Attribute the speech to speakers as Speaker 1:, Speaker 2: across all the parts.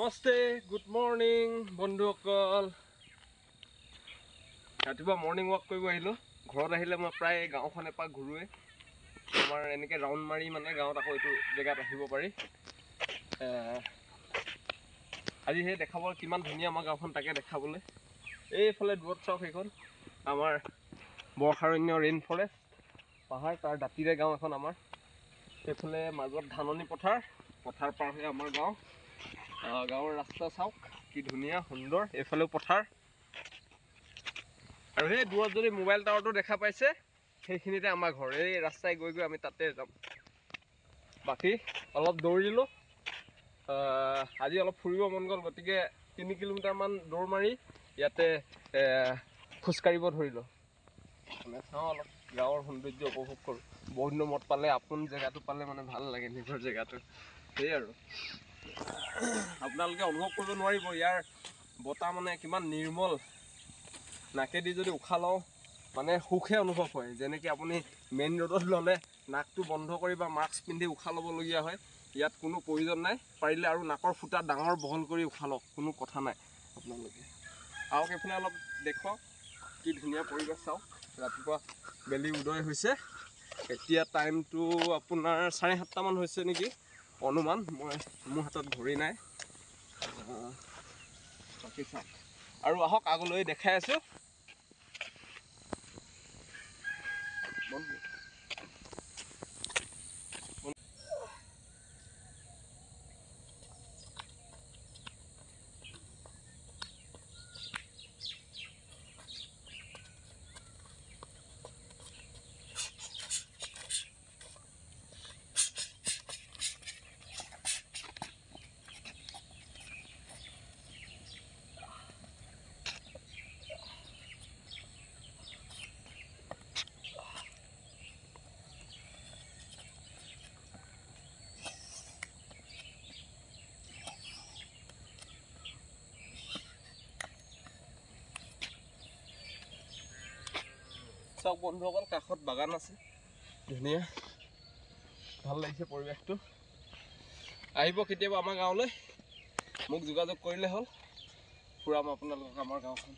Speaker 1: Namaste, good morning বন্ধুসকল। ৰাতিপুৱা morning walk কৰিব আহিলোঁ। ঘৰত আহিলে মই প্ৰায় গাঁওখন এপাক ঘূৰোৱে। আমাৰ এনেকৈ ৰাউণ্ড মাৰি মানে গাঁৱত আকৌ এইটো জেগাত আহিব পাৰি। আজি সেই দেখাব কিমান ধুনীয়া আমাৰ গাঁওখন, তাকে দেখাবলৈ। এইফালে দূৰত চাওক, সেইখন আমাৰ বৰ্ষাৰণ্য ৰেইন ফৰেষ্ট পাহাৰ, তাৰ দাঁতিৰে গাঁও এখন আমাৰ। সেইফালে মাজত ধাননি পথাৰ, পথাৰ পাৰ হৈ আমাৰ গাঁও। গাঁৱৰ ৰাস্তা চাওক কি ধুনীয়া সুন্দৰ, এইফালেও পথাৰ। আৰু সেই দূৰত যদি মোবাইল টাৱাৰটো দেখা পাইছে, সেইখিনিতে আমাৰ ঘৰ। এই ৰাস্তাই গৈ গৈ আমি তাতে যাম। বাকী অলপ দৌৰিলোঁ, আজি অলপ ফুৰিব মন গ'ল, গতিকে 3 কিলোমিটাৰমান দৌৰ মাৰি ইয়াতে খোজকাঢ়িব ধৰিলোঁ। মানে চাওঁ অলপ গাঁৱৰ সৌন্দৰ্য উপভোগ কৰোঁ। বহুত দিনৰ মূৰত পালে, আপোন জেগাটো পালে মানে ভাল লাগে, নিজৰ জেগাটো। সেয়ে আৰু আপোনালোকে অনুভৱ কৰিব নোৱাৰিব ইয়াৰ বতাহ মানে কিমান নিৰ্মল। নাকেদি যদি উশাহ লওঁ মানে সুখে অনুভৱ হয়। যেনেকৈ আপুনি মেইন ৰোডত ল'লে নাকটো বন্ধ কৰি বা মাস্ক পিন্ধি উশাহ ল'বলগীয়া হয়, ইয়াত কোনো প্ৰয়োজন নাই। পাৰিলে আৰু নাকৰ ফুটা ডাঙৰ বহল কৰি উশাহ লওক, কোনো কথা নাই। আপোনালোকে আহক এইফালে অলপ দেখুৱাওক কি ধুনীয়া পৰিৱেশ। চাওক ৰাতিপুৱা বেলি উদয় হৈছে। এতিয়া টাইমটো আপোনাৰ 7:30মান হৈছে নেকি অনুমান। মোৰ হাতত ঘড়ী নাই। বাকী চাওক আৰু আহক আগলৈ দেখাই আছোঁ। চাওক বন্ধুসকল, কাষত বাগান আছে, ধুনীয়া, ভাল লাগিছে পৰিৱেশটো। আহিব কেতিয়াবা আমাৰ গাঁৱলৈ, মোক যোগাযোগ কৰিলে হ'ল, ফুৰাম আপোনালোকক আমাৰ গাঁওখন।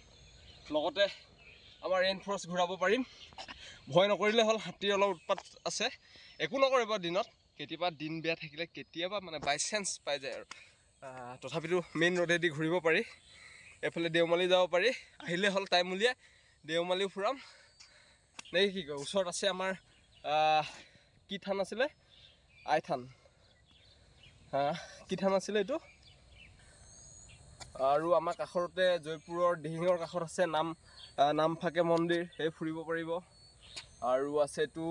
Speaker 1: লগতে আমাৰ ৰেইন ফৰেষ্ট ঘূৰাব পাৰিম। ভয় নকৰিলে হ'ল, হাতীৰ অলপ উৎপাত আছে, একো নকৰে বাৰু দিনত। কেতিয়াবা দিন বেয়া থাকিলে কেতিয়াবা মানে বাই চান্স পাই যায় আৰু। তথাপিতো মেইন ৰোডেদি ঘূৰিব পাৰি, এইফালে দেওমালি যাব পাৰি। আহিলে হ'ল টাইম উলিয়াই দেওমালিও ফুৰাম। নে কি কয়, ওচৰত আছে আমাৰ কি থান আছিলে, আইথান, হা কি থান আছিলে এইটো। আৰু আমাৰ কাষৰতে জয়পুৰৰ দিহিঙৰ কাষত আছে নামফাকে মন্দিৰ, সেই ফুৰিব পাৰিব। আৰু আছে এইটো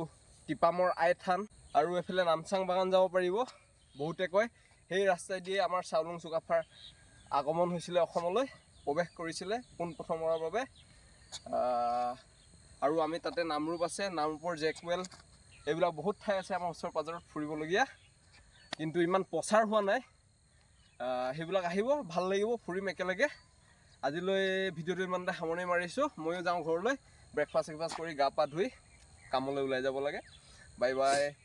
Speaker 1: টিপামৰ আইথান। আৰু এইফালে নামচাং বাগান যাব পাৰিব। বহুতে কয় সেই ৰাস্তাইদিয়ে আমাৰ চাওলুং চুকাফাৰ আগমন হৈছিলে, অসমলৈ প্ৰৱেশ কৰিছিলে পোনপ্ৰথমবাৰৰ বাবে। আৰু আমি তাতে নামৰূপ আছে, নামৰূপৰ জেকৱেল, এইবিলাক বহুত ঠাই আছে আমাৰ ওচৰ পাজৰত ফুৰিবলগীয়া, কিন্তু ইমান প্ৰচাৰ হোৱা নাই। সেইবিলাক আহিব, ভাল লাগিব, ফুৰিম একেলগে। আজিলৈ ভিডিঅ'টো ইমানতে সামৰণি মাৰিছোঁ। ময়ো যাওঁ ঘৰলৈ, ব্ৰেকফাষ্ট চেকফাষ্ট কৰি গা পা ধুই কামলৈ ওলাই যাব লাগে। Bye bye.